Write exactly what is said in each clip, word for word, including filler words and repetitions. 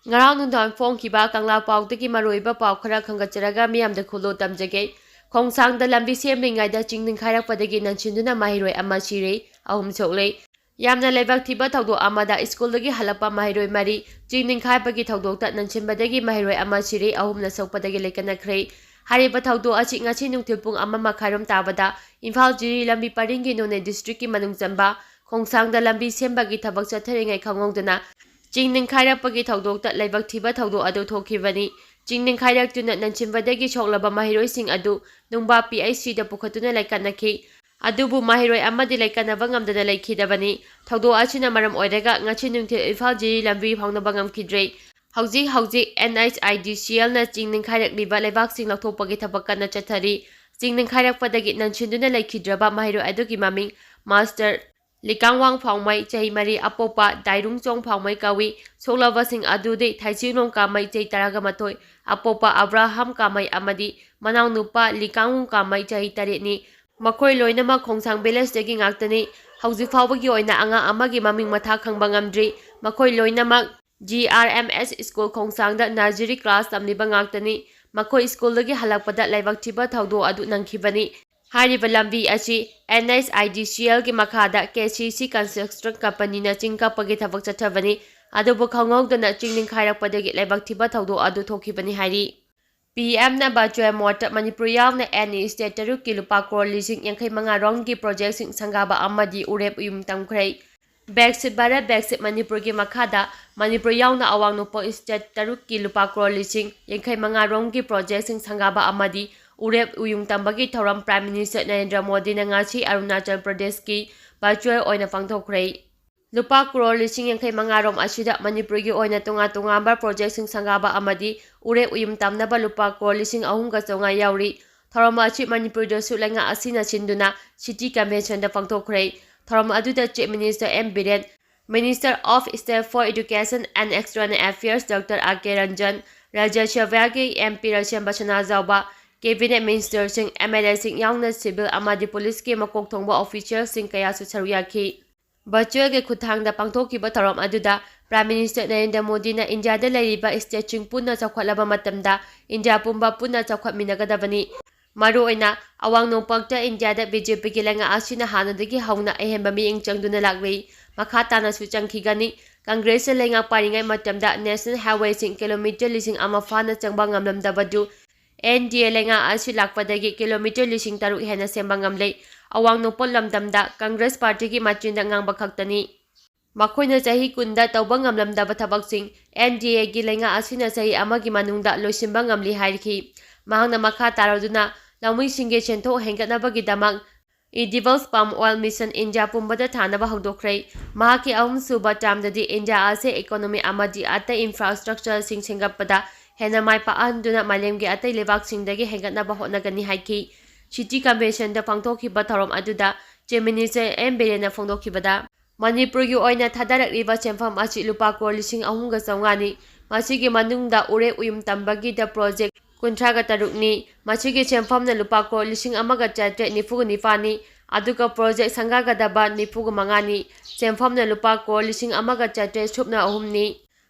ꯉꯔꯥꯡ ꯅꯨꯡꯗꯥꯡ ꯐꯣꯡꯈꯤꯕ ꯀꯪꯂꯥ ꯄꯥꯎꯗꯒꯤ ꯃꯔꯨꯑꯣꯏꯕ ꯄꯥꯎ ꯈꯔ ꯈꯟꯒꯠꯆꯔꯒ ꯃꯤꯌꯥꯝꯗ ꯈꯨꯜꯂꯣ ꯇꯝꯖꯒꯦ꯫ ꯈꯣꯡꯁꯥꯡꯗ ꯂꯝꯕꯤ ꯁꯦꯝꯂꯤꯉꯩꯗ ꯆꯤꯡ ꯅꯤꯡꯈꯥꯏꯔꯛꯄꯗꯒꯤ ꯅꯟꯁꯤꯟꯗꯨꯅ ꯃꯍꯩꯔꯣꯏ ꯑꯃ ꯁꯤꯔꯦ, ꯑꯍꯨꯝ ꯁꯣꯛꯂꯦ꯫ ꯌꯥꯝꯅ ꯂꯥꯏꯕꯛ ꯊꯤꯕ ꯊꯧꯗꯣꯛ ꯑꯃꯗ ꯁ꯭ꯀꯨꯜꯗꯒꯤ ꯍꯜꯂꯛꯄ ꯃꯍꯩꯔꯣꯏ ꯃꯔꯤ ꯆꯤꯡ ꯅꯤꯡꯈꯥꯏꯕꯒꯤ ꯊꯧꯗꯣꯛꯇ ꯅꯟꯁꯤꯟꯕꯗꯒꯤ ꯃꯍꯩꯔꯣꯏ ꯑꯃ ꯁꯤꯔꯦ, ꯑꯍꯨꯝꯅ ꯁꯣꯛꯄꯗꯒꯤ ꯂꯩꯀꯠꯅꯈ꯭ꯔꯦ꯫ ꯍꯥꯏꯔꯤꯕ ꯊꯧꯗꯣꯛ ꯑꯁꯤ ꯉꯁꯤ ꯅꯨꯡꯊꯤꯜ ꯄꯨꯡ ꯑꯃ ꯃꯈꯥꯏꯔꯣꯝ ꯇꯥꯕꯗ ꯏꯝꯐꯥꯜ ꯖꯤꯔꯤ ꯂꯝꯕꯤ ꯄꯔꯤꯡꯒꯤ ꯅꯣꯅꯦ ꯗꯤꯁꯇ꯭ꯔꯤꯛꯀꯤ ꯃꯅꯨꯡ ꯆꯟꯕ ꯈꯣꯡꯁꯥꯡꯗ ꯂꯝꯕꯤ ꯁꯦꯝꯕꯒꯤ ꯊꯕꯛ ꯆꯠꯊꯔꯤꯉꯩ ꯈꯪꯍꯧꯗꯅ ꯆꯤꯡ ꯅꯤꯡꯈꯥꯏꯔꯛꯄꯒꯤ ꯊꯧꯗꯣꯛꯇ ꯂꯥꯏꯕꯛ ꯊꯤꯕ ꯊꯧꯗꯣꯛ ꯑꯗꯨ ꯊꯣꯛꯈꯤꯕꯅꯤ꯫ ꯆꯤꯡ ꯅꯤꯡꯈꯥꯏꯔꯛꯇꯨꯅ ꯅꯟꯁꯤꯟꯕꯗꯒꯤ ꯁꯣꯛꯂꯕ ꯃꯍꯩꯔꯣꯏꯁꯤꯡ ꯑꯗꯨ ꯅꯨꯡꯕꯥ ꯄꯤ ꯑꯩꯆ ꯁꯤꯗ ꯄꯨꯈꯠꯇꯨꯅ ꯂꯩꯀꯠꯅꯈꯤ꯫ ꯑꯗꯨꯕꯨ ꯃꯍꯩꯔꯣꯏ ꯑꯃꯗꯤ ꯂꯩꯀꯠꯅꯕ ꯉꯝꯗꯅ ꯂꯩꯈꯤꯗꯕꯅꯤ꯫ ꯊꯧꯗꯣꯛ ꯑꯁꯤꯅ ꯃꯔꯝ ꯑꯣꯏꯔꯒ ꯉꯁꯤ ꯅꯨꯡꯊꯤꯜ ꯏꯝꯐꯥꯜ ꯖꯤꯔꯤ ꯂꯝꯕꯤ ꯐꯥꯎꯅꯕ ꯉꯝꯈꯤꯗ꯭ꯔꯦ꯫ ꯍꯧꯖꯤꯛ ꯍꯧꯖꯤꯛ ꯑꯦꯟ ꯑꯩꯆ ꯑꯥꯏ ꯗꯤ ꯁꯤ ꯑꯦꯜꯅ ꯆꯤꯡ ꯅꯤꯡꯈꯥꯏꯔꯛꯂꯤꯕ ꯂꯩꯕꯥꯛꯁꯤꯡ ꯂꯧꯊꯣꯛꯄꯒꯤ ꯊꯕꯛ ꯀꯟꯅ ꯆꯠꯊꯔꯤ꯫ ꯆꯤꯡ ꯅꯤꯡꯈꯥꯏꯔꯛꯄꯗꯒꯤ ꯅꯟꯁꯤꯟꯗꯨꯅ ꯂꯩꯈꯤꯗ꯭ꯔꯕ ꯃꯍꯩꯔꯣꯏ ꯑꯗꯨꯒꯤ ꯃꯃꯤꯡ ꯃꯥꯁꯇꯔ ꯂꯤꯀꯥꯡꯋꯥꯡ ꯐꯥꯎꯃꯩ, ꯆꯍꯤ ꯃꯔꯤ, ꯑꯄꯣꯛꯄ ꯗꯥꯏꯔꯨꯡꯆꯣꯡ ꯐꯥꯎꯃꯩ ꯀꯧꯏ꯫ ꯁꯣꯛꯂꯕꯁꯤꯡ ꯑꯗꯨꯗꯤ ꯊꯥꯏꯆꯤꯡꯂꯣꯡ ꯀꯥꯃꯩ, ꯆꯍꯤ ꯇꯔꯥꯒ ꯃꯥꯊꯣꯏ, ꯑꯄꯣꯛꯄ ꯑꯕ꯭ꯔꯥꯍꯥꯝ ꯀꯥꯃꯩ ꯑꯃꯗꯤ ꯃꯅꯥꯎꯅꯨꯄꯥ ꯂꯤꯀꯥꯡꯋꯨꯡ ꯀꯥꯃꯩ, ꯆꯍꯤ ꯇꯔꯦꯠꯅꯤ꯫ ꯃꯈꯣꯏ ꯂꯣꯏꯅꯃꯛ ꯈꯣꯡꯁꯥꯡ ꯚꯤꯂꯦꯖꯇꯒꯤ ꯉꯥꯛꯇꯅꯤ꯫ ꯍꯧꯖꯤꯛ ꯐꯥꯎꯕꯒꯤ ꯑꯣꯏꯅ ꯑꯉꯥꯡ ꯑꯃꯒꯤ ꯃꯃꯤꯡ ꯃꯊꯥ ꯈꯪꯕ ꯉꯝꯗ꯭ꯔꯤ꯫ ꯃꯈꯣꯏ ꯂꯣꯏꯅꯃꯛ ꯖꯤ ꯑꯥꯔ ꯑꯦꯝ ꯑꯦꯁ ꯁ꯭ꯀꯨꯜ ꯈꯣꯡꯁꯥꯡꯗ ꯅꯔꯖꯔꯤ ꯀ꯭ꯂꯥꯁ ꯇꯝꯂꯤꯕ ꯉꯥꯛꯇꯅꯤ꯫ ꯃꯈꯣꯏ ꯁ꯭ꯀꯨꯜꯗꯒꯤ ꯍꯜꯂꯛꯄꯗ ꯂꯥꯏꯕꯛ ꯊꯤꯕ ꯊꯧꯗꯣꯛ ꯑꯗꯨ ꯅꯪꯈꯤꯕꯅꯤ꯫ ꯍꯥꯏꯔꯤꯕ ꯂꯝꯕꯤ ꯑꯁꯤ ꯑꯦꯟ ꯑꯩꯆ ꯑꯥꯏ ꯗꯤ ꯁꯤ ꯑꯦꯜꯒꯤ ꯃꯈꯥꯗ ꯀꯦ ꯁꯤ ꯁꯤ ꯀꯟꯁꯇ꯭ꯔꯛꯁꯟ ꯀꯝꯄꯅꯤꯅ ꯆꯤꯡ ꯀꯛꯄꯒꯤ ꯊꯕꯛ ꯆꯠꯊꯕꯅꯤ꯫ ꯑꯗꯨꯕꯨ ꯈꯪꯍꯧꯗꯅ ꯆꯤꯡ ꯅꯤꯡꯈꯥꯏꯔꯛꯄꯗꯒꯤ ꯂꯥꯏꯕꯛ ꯊꯤꯕ ꯊꯧꯗꯣꯛ ꯑꯗꯨ ꯊꯣꯛꯈꯤꯕꯅꯤ ꯍꯥꯏꯔꯤ꯫ ꯄꯤ ꯑꯦꯝꯅ ꯚꯔꯆꯨꯋꯦꯜ ꯃꯣꯗꯇ ꯃꯅꯤꯄꯨꯔ ꯌꯥꯎꯅ ꯑꯦꯅꯤ ꯁ꯭ꯇꯦꯠ ꯇꯔꯨꯛꯀꯤ ꯂꯨꯄꯥ ꯀ꯭ꯔꯣꯔ ꯂꯤꯁꯤꯡ ꯌꯥꯡꯈꯩ ꯃꯉꯥ ꯔꯣꯝꯒꯤ ꯄ꯭ꯔꯣꯖꯦꯛꯁꯤꯡ ꯁꯪꯒꯥꯕ ꯑꯃꯗꯤ ꯎꯔꯦꯞ ꯎꯌꯨꯝ ꯇꯝꯈ꯭ꯔꯦ꯫ ꯕꯦꯛꯁꯤꯠ ꯚꯥꯔꯠ ꯕꯦꯛꯁꯤꯠ ꯃꯅꯤꯄꯨꯔꯒꯤ ꯃꯈꯥꯗ ꯃꯅꯤꯄꯨꯔ ꯌꯥꯎꯅ ꯑꯋꯥꯡ ꯅꯣꯡꯄꯣꯛ ꯁ꯭ꯇꯦꯠ ꯇꯔꯨꯛꯀꯤ ꯂꯨꯄꯥ ꯀ꯭ꯔꯣꯔ ꯂꯤꯁꯤꯡ ꯌꯥꯡꯈꯩ ꯃꯉꯥ ꯔꯣꯝꯒꯤ ꯄ꯭ꯔꯣꯖꯦꯛꯁꯤꯡ ꯁꯪꯒꯥꯕ ꯑꯃꯗꯤ ꯎꯔꯦꯞ ꯎꯌꯨꯡ ꯇꯝꯕꯒꯤ ꯊꯧꯔꯝ ꯄ꯭ꯔꯥꯏꯝ ꯃꯤꯅꯤꯁꯇꯔ ꯅꯔꯦꯟꯗ꯭ꯔ ꯃꯣꯗꯤꯅ ꯉꯁꯤ ꯑꯔꯨꯅꯥꯆꯜ ꯄ꯭ꯔꯗꯦꯁꯀꯤ ꯚꯔꯆꯨꯋꯦꯜ ꯑꯣꯏꯅ ꯄꯥꯡꯊꯣꯛꯈ꯭ꯔꯦ꯫ ꯂꯨꯄꯥ ꯀ꯭ꯔꯣꯔ ꯂꯤꯁꯤꯡ ꯌꯥꯡꯈꯩ ꯃꯉꯥ ꯔꯣꯝ ꯑꯁꯤꯗ ꯃꯅꯤꯄꯨꯔꯒꯤ ꯑꯣꯏꯅ ꯇꯣꯉꯥꯟ ꯇꯣꯉꯥꯟꯕ ꯄ꯭ꯔꯣꯖꯦꯛꯁꯤꯡ ꯁꯪꯒꯥꯕ ꯑꯃꯗꯤ ꯎꯔꯦꯞ ꯎꯌꯨꯝ ꯇꯝꯅꯕ ꯂꯨꯄꯥ ꯀ꯭ꯔꯣꯔ ꯂꯤꯁꯤꯡ ꯑꯍꯨꯝꯒ ꯆꯥꯝꯃꯉꯥ ꯌꯥꯎꯔꯤ꯫ ꯊꯧꯔꯝ ꯑꯁꯤ ꯃꯅꯤꯄꯨꯔꯗꯁꯨ ꯂꯩꯉꯥꯛ ꯑꯁꯤꯅ ꯁꯤꯟꯗꯨꯅ ꯁꯤꯇꯤ ꯀꯟꯚꯦꯟꯁꯟꯗ ꯄꯥꯡꯊꯣꯛꯈ꯭ꯔꯦ꯫ ꯊꯧꯔꯝ ꯑꯗꯨꯗ chief minister M Biren, Minister of State for Education and External Affairs doctor R K Ranjan, Rajya ꯁꯚꯥꯒꯤ ꯑꯦꯝ ꯄꯤ ꯔꯥꯖꯦꯟ ꯕꯁꯅꯥ ꯖꯥꯎꯕꯥ, ꯀꯦꯕꯤꯅꯦꯠ ꯃꯤꯅꯤꯁꯇꯔꯁꯤꯡ, ꯑꯦꯝ ꯑꯦꯜ ꯑꯦꯁꯤꯡ ꯌꯥꯎꯅ ꯁꯤꯚꯤꯜ ꯑꯃꯗꯤ ꯄꯨꯂꯤꯁꯀꯤ ꯃꯀꯣꯛ ꯊꯣꯡꯕ ꯑꯣꯐꯤꯁꯤꯌꯦꯜꯁꯤꯡ ꯀꯌꯥꯁꯨ ꯁꯔꯨꯛ ꯌꯥꯈꯤ꯫ ꯚꯔꯆꯨꯋꯦꯜꯒꯤ ꯈꯨꯠꯊꯥꯡꯗ ꯄꯥꯡꯊꯣꯛꯈꯤꯕ ꯊꯧꯔꯝ ꯑꯗꯨꯗ Prime Minister ꯅꯔꯦꯟꯗ꯭ꯔ ꯃꯣꯗꯤꯅ ꯏꯟꯗꯤꯌꯥꯗ ꯂꯩꯔꯤꯕ ꯁ꯭ꯇꯦꯠꯁꯤꯡ ꯄꯨꯟꯅ ꯆꯥꯎꯈꯠꯂꯕ ꯃꯇꯝꯗ ꯏꯟꯗꯤꯌꯥ ꯄꯨꯝꯕ ꯄꯨꯟꯅ ꯆꯥꯎꯈꯠꯃꯤꯟꯅꯒꯗꯕꯅꯤ꯫ ꯃꯔꯨꯑꯣꯏꯅ ꯑꯋꯥꯡ ꯅꯣꯡꯄꯣꯛꯇ ꯏꯟꯗꯤꯌꯥꯗ ꯕꯤ ꯖꯦ ꯄꯤꯒꯤ ꯂꯩꯉꯥꯛ ꯑꯁꯤꯅ ꯍꯥꯟꯅꯗꯒꯤ ꯍꯧꯅ ꯑꯍꯦꯟꯕ ꯃꯤꯠꯌꯦꯡ ꯆꯪꯗꯨꯅ ꯂꯥꯛꯂꯤ꯫ ꯃꯈꯥ ꯇꯥꯅꯁꯨ ꯆꯪꯈꯤꯒꯅꯤ꯫ ꯀꯪꯒ꯭ꯔꯦꯁꯅ ꯂꯩꯉꯥꯛ ꯄꯥꯏꯔꯤꯉꯩ ꯃꯇꯝꯗ ꯅꯦꯁꯅꯦꯜ ꯍꯥꯏꯋꯦꯁꯤꯡ ꯀꯤꯂꯣꯃꯤꯇꯔ ꯂꯤꯁꯤꯡ ꯑꯃ ꯐꯥꯅ ꯆꯪꯕ ꯉꯝꯂꯝꯗꯕꯗꯨ ꯑꯦꯟ ꯗꯤ ꯑꯦ ꯂꯩꯉꯥꯛ ꯑꯁꯤ ꯂꯥꯛꯄꯗꯒꯤ ꯀꯤꯂꯣꯃꯤꯇꯔ ꯂꯤꯁꯤꯡ ꯇꯔꯨꯛ ꯍꯦꯟꯅ ꯁꯦꯝꯕ ꯉꯝꯂꯦ꯫ ꯑꯋꯥꯡ ꯅꯣꯡꯄꯣꯛ ꯂꯝꯗꯝꯗ ꯀꯪꯒ꯭ꯔꯦꯁ ꯄꯥꯔꯇꯤꯒꯤ ꯃꯆꯤꯟꯗ ꯉꯥꯡꯕ ꯈꯛꯇꯅꯤ꯫ ꯃꯈꯣꯏꯅ ꯆꯍꯤ ꯀꯨꯟꯗ ꯇꯧꯕ ꯉꯝꯂꯝꯗꯕ ꯊꯕꯛꯁꯤꯡ ꯑꯦꯟ ꯗꯤ ꯑꯦꯒꯤ ꯂꯩꯉꯥꯛ ꯑꯁꯤꯅ ꯆꯍꯤ ꯑꯃꯒꯤ ꯃꯅꯨꯡꯗ ꯂꯣꯏꯁꯤꯟꯕ ꯉꯝꯂꯤ ꯍꯥꯏꯈꯤ꯫ ꯃꯍꯥꯛꯅ ꯃꯈꯥ ꯇꯥꯔꯗꯨꯅ ꯂꯧꯃꯤꯁꯤꯡꯒꯤ ꯁꯦꯟꯊꯣꯛ ꯍꯦꯟꯒꯠꯅꯕꯒꯤꯗꯃꯛ Edible Palm Oil Mission India ꯄꯨꯝꯕꯗ ꯊꯥꯅꯕ ꯍꯧꯗꯣꯛꯈ꯭ꯔꯦ꯫ ꯃꯍꯥꯛꯀꯤ ꯑꯍꯨꯝꯁꯨꯕ ꯇꯥꯔꯝꯗꯗꯤ ꯏꯟꯗꯤꯌꯥ ꯑꯁꯤ ꯏꯀꯣꯅꯣꯃꯤ ꯑꯃꯗꯤ ꯑꯇꯩ ꯏꯟꯐ꯭ꯔꯥꯁ꯭ꯇ꯭ꯔꯛꯆꯔꯁꯤꯡ ꯁꯦꯝꯒꯠꯄꯗ ꯍꯦꯟꯅ ꯃꯥꯏ ꯄꯥꯛꯍꯟꯗꯨꯅ ꯃꯥꯂꯦꯝꯒꯤ ꯑꯇꯩ ꯂꯩꯕꯥꯛꯁꯤꯡꯗꯒꯤ ꯍꯦꯟꯒꯠꯅꯕ ꯍꯣꯠꯅꯒꯅꯤ ꯍꯥꯏꯈꯤ꯫ ꯁꯤꯇꯤ ꯀꯟꯚꯦꯟꯁꯟꯗ ꯄꯥꯡꯊꯣꯛꯈꯤꯕ ꯊꯧꯔꯝ ꯑꯗꯨꯗ ꯆꯤꯐ ꯃꯤꯅꯤꯁꯇꯔ ꯑꯦꯟ ꯕꯤꯔꯦꯟꯅ ꯐꯣꯡꯗꯣꯛꯈꯤꯕꯗ, ꯃꯅꯤꯄꯨꯔꯒꯤ ꯑꯣꯏꯅ ꯊꯥꯗꯔꯛꯂꯤꯕ ꯁꯦꯟꯐꯝ ꯑꯁꯤ ꯂꯨꯄꯥ ꯀ꯭ꯔꯣꯔ ꯂꯤꯁꯤꯡ ꯑꯍꯨꯝꯒ ꯆꯥꯝꯃꯉꯥꯅꯤ꯫ ꯃꯁꯤꯒꯤ ꯃꯅꯨꯡꯗ ꯎꯔꯦꯛ ꯎꯌꯨꯝ ꯇꯝꯕꯒꯤꯗ ꯄ꯭ꯔꯣꯖꯦꯛ ꯀꯨꯟꯊ꯭ꯔꯥꯒ ꯇꯔꯨꯛꯅꯤ꯫ ꯃꯁꯤꯒꯤ ꯁꯦꯟꯐꯝꯅ ꯂꯨꯄꯥ ꯀ꯭ꯔꯣꯔ ꯂꯤꯁꯤꯡ ꯑꯃꯒ ꯆꯥꯇ꯭ꯔꯦꯠ ꯅꯤꯐꯨꯒ ꯅꯤꯄꯥꯟꯅꯤ꯫ ꯑꯗꯨꯒ ꯄ꯭ꯔꯣꯖꯦꯛ ꯁꯪꯒꯥꯒꯗꯕ ꯅꯤꯐꯨꯒ ꯃꯉꯥꯅꯤ꯫ ꯁꯦꯟꯐꯝꯅ ꯂꯨꯄꯥ ꯀ꯭ꯔꯣꯔ ꯂꯤꯁꯤꯡ ꯑꯃꯒ ꯆꯥꯇ꯭ꯔꯦꯠ ꯁꯨꯞꯅ ꯑꯍꯨꯝꯅꯤ꯫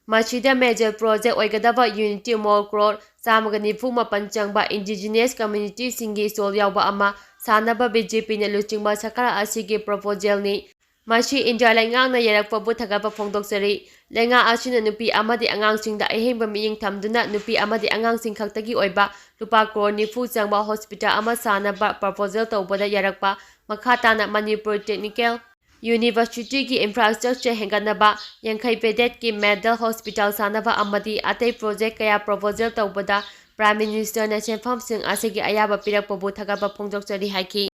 ꯃꯁꯤꯗ ꯃꯦꯖꯔ ꯄ꯭ꯔꯣꯖꯦꯛ ꯑꯣꯏꯒꯗꯕ ꯌꯨꯅꯤꯇꯤ ꯃꯣꯜ ꯀ꯭ꯔꯣꯔ ꯆꯥꯝꯃꯒ ꯅꯤꯐꯨ ꯃꯥꯄꯟ ꯆꯪꯕ ꯏꯟꯗꯤꯖꯤꯅꯁ ꯀꯝꯃ꯭ꯌꯨꯅꯤꯇꯤꯁꯤꯡꯒꯤ ꯁꯣꯜ ꯌꯥꯎꯕ ꯑꯃ ꯁꯥꯅꯕ ꯕꯤ ꯖꯦ ꯄꯤꯅ ꯂꯨꯆꯤꯡꯕ ꯁꯔꯀꯥꯔ ꯑꯁꯤꯒꯤ ꯄ꯭ꯔꯣꯄꯣꯖꯦꯜꯅꯤ꯫ ꯃꯁꯤ ꯏꯟꯗꯤꯌꯥ ꯂꯩꯉꯥꯛꯅ ꯌꯥꯔꯛꯄꯕꯨ ꯊꯥꯒꯠꯄ ꯐꯣꯡꯗꯣꯛꯆꯔꯤ꯫ ꯂꯩꯉꯥꯛ ꯑꯁꯤꯅ ꯅꯨꯄꯤ ꯑꯃꯗꯤ ꯑꯉꯥꯡꯁꯤꯡꯗ ꯑꯍꯦꯟꯕ ꯃꯤꯠꯌꯦꯡ ꯊꯝꯗꯨꯅ ꯅꯨꯄꯤ ꯑꯃꯗꯤ ꯑꯉꯥꯡꯁꯤꯡ ꯈꯛꯇꯒꯤ ꯑꯣꯏꯕ ꯂꯨꯄꯥ ꯀ꯭ꯔꯣꯔ ꯅꯤꯐꯨ ꯆꯪꯕ ꯍꯣꯁꯄꯤꯇꯥꯜ ꯑꯃ ꯁꯥꯅꯕ ꯄ꯭ꯔꯣꯄꯣꯖꯦꯜ ꯇꯧꯕꯗ ꯌꯥꯔꯛꯄ꯫ ꯃꯈꯥ ꯇꯥꯅ ꯃꯅꯤꯄꯨꯔ ꯇꯦꯛꯅꯤꯀꯦꯜ ꯌꯨꯅꯤꯚꯔꯁꯤꯇꯤꯒꯤ ꯏꯟꯐ꯭ꯔꯥꯁ꯭ꯇ꯭ꯔꯛꯆꯔ ꯍꯦꯟꯒꯠꯅꯕ, ꯌꯥꯡꯈꯩ ꯕꯦꯗꯦꯠꯀꯤ ꯃꯦꯗꯜ ꯍꯣꯁꯄꯤꯇꯥꯜ ꯁꯥꯅꯕ ꯑꯃꯗꯤ ꯑꯇꯩ ꯄ꯭ꯔꯣꯖꯦꯛ ꯀꯌꯥ ꯄ꯭ꯔꯣꯄꯣꯖꯦꯜ ꯇꯧꯕꯗ ꯄ꯭ꯔꯥꯏꯝ ꯃꯤꯅꯤꯁꯇꯔꯅ ꯁꯦꯟꯐꯝꯁꯤꯡ ꯑꯁꯤꯒꯤ ꯑꯌꯥꯕ ꯄꯤꯔꯛꯄꯕꯨ ꯊꯥꯒꯠꯄ ꯐꯣꯡꯗꯣꯛꯆꯔꯤ ꯍꯥꯏꯈꯤ꯫